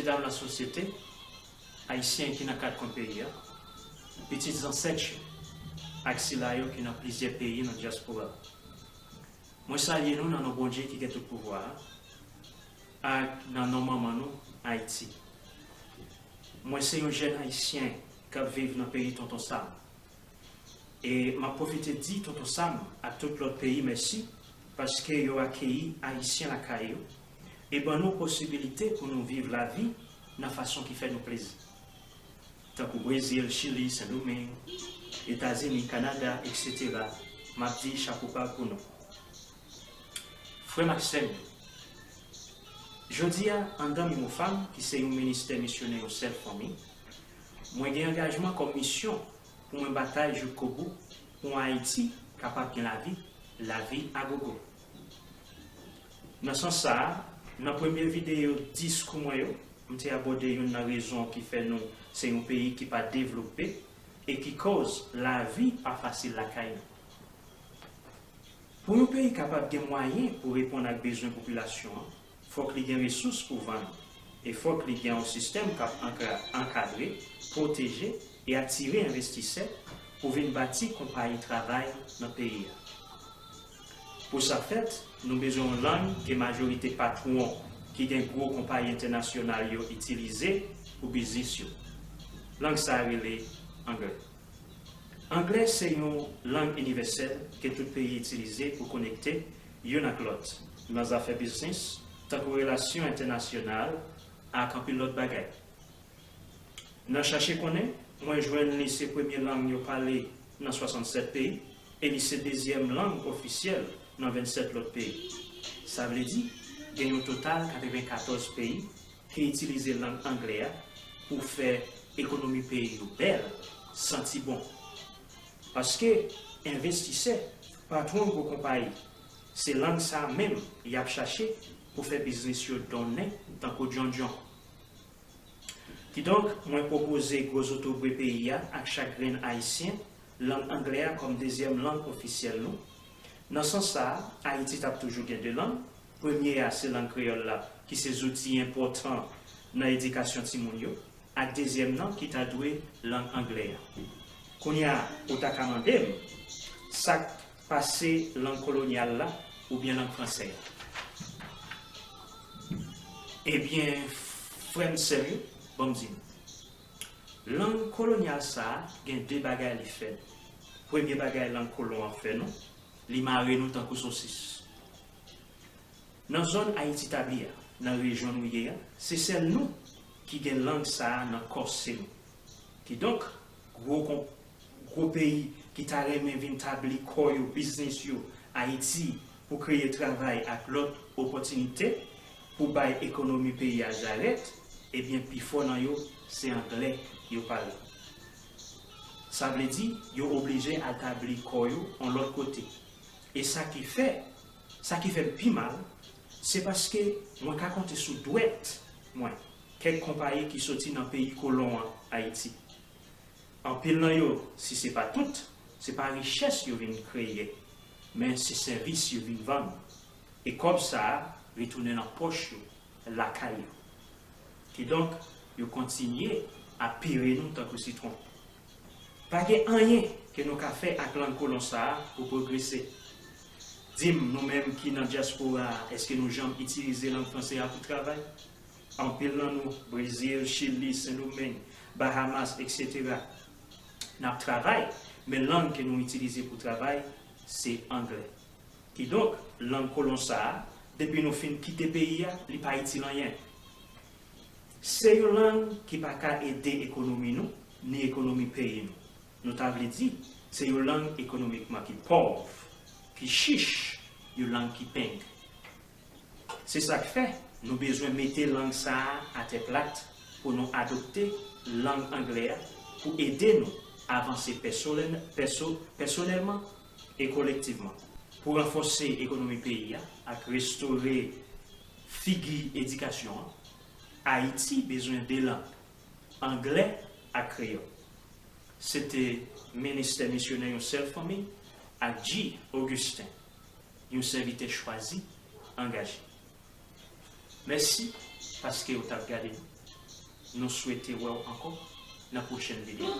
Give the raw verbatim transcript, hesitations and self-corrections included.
medam lasosyete, Ayisyen ki nan kat kwen peyi a, pitit zansèt yo, ak sila yo ki nan plizyè peyi nan dyaspora. Mwen salye nou nan non Bondye ki gen tout pouvwa a, ak nan non manman nou, Ayiti. Mwen se yon jèn Ayisyen k ap viv nan peyi Tonton Sam. E m ap pwofite di Tonton Sam ak tout lòt peyi mèsi paske yo akeyi Ayisyen lakay yo e ban nou posibilite pou nou viv lavi nan fason ki fè nou plezi. Tankou Brezil, Chili, Sendomeng, Etazini, Kanada, etsetera, m ap di chapo ba pou nou. Frè m ak sè m yo, jodi a, anndan MIMOFAM, ki se yon ministè misyonè yon sèl fanmi, mwen gen angajman kòm misyon pou mwen batay jouk kobou pou yon Ayiti kapab gen lavi, lavi agogo. Nan sans sa a, nan premye videyo dis kou mwen yo, m te abòde youn nan rezon ki fè nou se yon peyi ki pa devlope e ki koz lavi pa fasil lakay nou. Pou yon peyi kapab gen mwayen pou reponn ak bezwen popilasyon an, fòk li gen resous pou vann, e fòk li gen yon sistèm k ap ankra-, ankadre, pwoteje e atire envestisè pou vin bati konpayi travay nan peyi a. Pou sa fèt, nou bezwen yon lang ke majorite patwon ki gen gwo konpayi entènasyonal yo itilize pou biznis yo. Lang sa a rele anglè. Anglè se yon lang inivèsèl ke tout peyi itilize pou konekte youn ak lòt, nan zafè biznis, tankou relasyon entènasyonal ak anpil lòt bagay. Nan chache konnen, mwen jwenn li se premye lang yo pale nan swasannsèt peyi, e li se dezyèm lang ofisyèl nan vennsèt lòt peyi. Sa vle di, gen yon total katrevenkatòz peyi ki itilize lang anglè a pou fè ekonomi peyi yo bèl, santi bon. Paske envestisè, patwon gwo konpayi, se lang sa a menm y ap chache pou fè biznis yo donnen tankou djondjon. Kidonk, mwen pwopoze gwo zotobre peyi a ak chak grenn Ayisyen lang anglè a kòm dezyèm lang ofisyèl nou. Nan sans sa a, Ayiti t ap toujou gen de lang. Premye a se lang kreyòl la, ki se zouti enpòtan nan edikasyon timoun yo, ak dezyèm nan ki ta dwe lang anglè a. Kounye a, ou ta ka mande m, sa k pase lang kolonyal la oubyen lang fransè a? Ebyen, frè m, sè m yo, ban m di nou. Lang kolonyal sa a gen de bagay li fè nou. Premye bagay lang kolon an fè nou, li mare nou tankou sosis. Nan zòn Ayiti tabli a, nan rejyon nou ye a, se sèl nou ki gen lang sa a nan kò se nou. Kidonk, gwo kon-, gwo peyi ki ta renmen vin tabli kò yo, biznis yo, Ayiti, pou kreye travay ak lòt opòtinite pou bay ekonomi peyi a jarèt, ebyen, pifò nan yo se anglè yo pale. Sa vle di, yo oblije al tabli kò yo yon lòt kote. E sa ki fè, sa ki fè m pi mal, se paske mwen ka konte sou dwèt mwen kèk konpayi ki soti nan peyi kolon an, Ayiti. Anpil nan yo, si se pa tout, se pa richès yo vin kreye, men se sèvis yo vin vann. E kòb sa a retounen nan pòch yo, lakay yo. Kidonk, yo kontinye ap pire nou tankou sitwon. Pa gen anyen ke nou ka fè ak lang kolon sa a pou pwogrese. Di m, nou menm ki nan dyaspora a, èske nou janm itilize lang franse a pou travay? Anpil nan nou, Brezil, Chili, Sendomeng, Bahamas, etsetera, n ap travay, men lang ke nou itilize pou travay, se anglè. Kidonk, lang kolon sa a, depi nou fin kite peyi a, li pa itil anyen. Se yon lang ki pa ka ede ekonomi nou, ni ekonomi peyi nou. Nou ta vle di, se yon lang ekonomikman ki pòv, ki chich, yon lang ki peng. Se sa k fè, nou bezwen mete lang sa a atè plat pou nou adopte lang anglè a pou ede nou avanse pèsonèl-, pèso-, pèsonèlman e kolektivman. Pou ranfòse ekonomi peyi a ak restore figi edikasyon an, Ayiti bezwen de lang, anglè ak kreyòl. Se te Ministè Misyonè Yon Sèl Fanmi ak G. Augustin, yon sèvitè chwazi, angaje. Mèsi paske w t ap gade nou. Nou swete wè w ankò nan pwochèn videyo.